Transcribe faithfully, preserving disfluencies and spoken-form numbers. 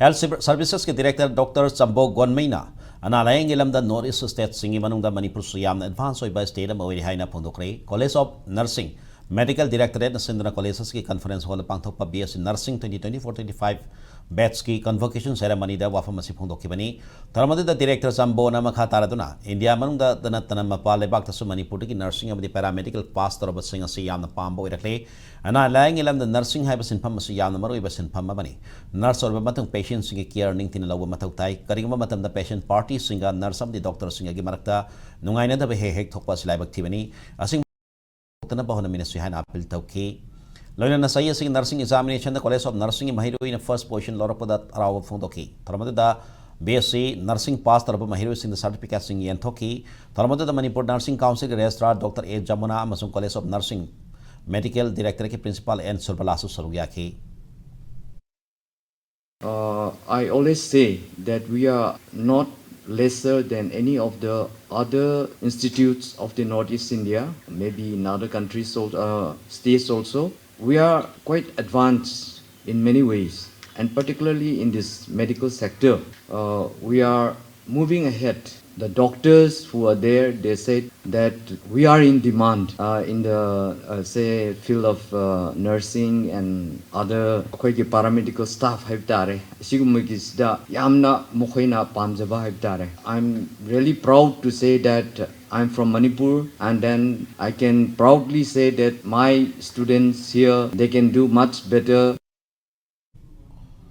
Health Servicesꯀꯤ Director Doctor ꯆꯝꯕꯣ ꯒꯣꯟꯃꯩꯅ ꯑꯅꯥ ꯂꯥꯌꯦꯡꯒꯤ ꯂꯝꯗ North East stateꯁꯤꯡꯒꯤ ꯃꯅꯨꯡꯗ ꯃꯅꯤꯄꯨꯔꯁꯨ ꯌꯥꯝꯅ advance ꯑꯣꯏꯕ state ꯑꯃ ꯑꯣꯏꯔꯤ ꯍꯥꯏꯅ ꯐꯣꯡꯗꯣꯛꯈ꯭ꯔꯦ꯫ College of Nursing Medical Directorateꯅ ꯁꯤꯟꯗꯨꯅ college ꯑꯁꯤꯒꯤ conference hallꯗ ꯄꯥꯡꯊꯣꯛꯄ B S C Nursing twenty twenty-four twenty-five batchꯀꯤ convocation ceremonyꯗ ꯋꯥꯐꯝ ꯑꯁꯤ ꯐꯣꯡꯗꯣꯛꯈꯤꯕꯅꯤ꯫ ꯊꯧꯔꯝ ꯑꯗꯨꯗ Director ꯆꯝꯕꯣꯅ ꯃꯈꯥ ꯇꯥꯔꯗꯨꯅ ꯏꯟꯗꯤꯌꯥ ꯃꯅꯨꯡꯗ ꯅꯠꯇꯅ ꯃꯄꯥꯟ ꯂꯩꯕꯥꯛꯇꯁꯨ ꯃꯅꯤꯄꯨꯔꯗꯒꯤ nursing ꯑꯃꯗꯤ paramedical pass ꯇꯧꯔꯕꯁꯤꯡ ꯑꯁꯤ ꯌꯥꯝꯅ ꯄꯥꯝꯕ ꯑꯣꯏꯔꯛꯂꯦ꯫ ꯑꯅꯥ ꯂꯥꯌꯦꯡꯒꯤ ꯂꯝꯗ nursing ꯍꯥꯏꯕ ꯁꯤꯟꯐꯝ ꯑꯁꯤ ꯌꯥꯝꯅ ꯃꯔꯨꯑꯣꯏꯕ ꯁꯤꯟꯐꯝ ꯑꯃꯅꯤ꯫ Nurse ꯑꯣꯏꯔꯕ ꯃꯇꯨꯡ patientꯁꯤꯡꯒꯤ care ꯅꯤꯡꯊꯤꯅ ꯂꯧꯕ ꯃꯊꯧ ꯇꯥꯏ꯫ ꯀꯔꯤꯒꯨꯝꯕ ꯃꯇꯝꯗ patient partyꯁꯤꯡꯒ nurse ꯑꯃꯗꯤ doctorꯁꯤꯡꯒꯒꯤ ꯃꯔꯛꯇ ꯅꯨꯡꯉꯥꯏꯅꯗꯕ ꯍꯦꯛ ꯍꯦꯛ ꯊꯣꯛꯄ ꯑꯁꯤ ꯂꯥꯏꯕꯛ ꯊꯤꯕꯅꯤ꯫ ꯑꯁꯤꯒꯨꯝꯕ ꯊꯣꯛꯇꯅꯕ ꯍꯣꯠꯅꯃꯤꯟꯅꯁꯤ ꯍꯥꯏꯅ appeal ꯇꯧꯈꯤ꯫ ꯂꯣꯏꯅꯅ ꯆꯍꯤ ꯑꯁꯤꯒꯤ nursing examinationꯗ College of Nursingꯒꯤ ꯃꯍꯩꯔꯣꯏꯅ first position ꯂꯧꯔꯛꯄꯗ ꯍꯔꯥꯎꯕ ꯐꯣꯡꯗꯣꯛꯈꯤ꯫ ꯊꯧꯔꯝ ꯑꯗꯨꯗ B S C Nursing pass ꯇꯧꯔꯕ ꯃꯍꯩꯔꯣꯏꯁꯤꯡꯗ certificateꯁꯤꯡ ꯌꯦꯟꯊꯣꯛꯈꯤ꯫ ꯊꯧꯔꯝ ꯑꯗꯨꯗ Manipur Nursing Councilꯒꯤ Registrar Doctor A Yamuna ꯑꯃꯁꯨꯡ College of Nursing Medical Directorateꯀꯤ Principal N ꯁꯨꯔꯕꯂꯥꯁꯨ ꯁꯔꯨꯛ ꯌꯥꯈꯤ꯫ Uh, I always say that we are not lesser than any of the other institutes of the Northeast India, maybe in other countries, al- uh, states also. We are quite advanced in many ways, and particularly in this medical sector, uh, we are moving ahead. The doctors who are there, they said that we are in demand uh, in the, uh, say, field of uh, nursing and other ꯑꯩꯈꯣꯏꯒꯤ paramedical staff ꯍꯥꯏꯕ ꯇꯥꯔꯦ꯫ ꯑꯁꯤꯒꯨꯝꯕꯒꯤꯁꯤꯗ ꯌꯥꯝꯅ ꯃꯈꯣꯏꯅ ꯄꯥꯝꯖꯕ ꯍꯥꯏꯕ ꯇꯥꯔꯦ꯫ I'm really proud to say that I'm from Manipur, and then I can proudly say that my students here, they can do much better